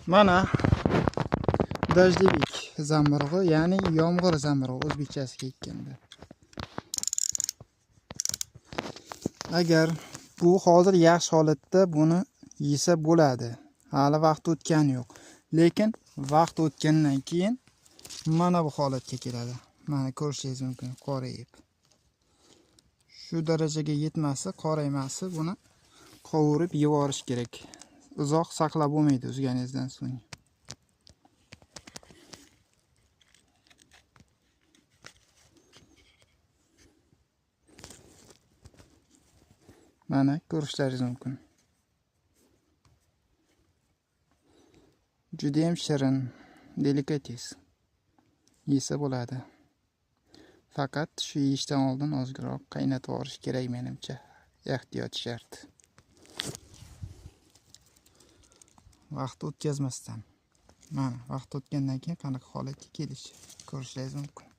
Mana дождевик zamburug'i, ya'ni yomg'ir zamburug'i o'zbekchasiga aytganda. Agar bu hozir yaxshi holatda buni yesa bo'ladi. Hali vaqt o'tgani yo'q. Lekin vaqt o'tgandan keyin mana bu holatga keladi. Mana ko'rishingiz mumkin, qorayib. Shu darajaga yetmasi, qoraymasi buni qovurib yevorish kerak. Uzoq saqlab bo'lmaydi uzganingizdan so'ng. Mana ko'rishlaringiz mumkin. Juda ham shirin, delikates. Yesa bo'ladi. Faqat shu yeyishdan oldin ozroq qaynatib olish kerak menimcha. Ehtiyot shart. Vaqt o'tkazmasdan. Mana vaqt o'tgandan keyin qanaqa holatga kelishi ko'rishlaringiz mumkin.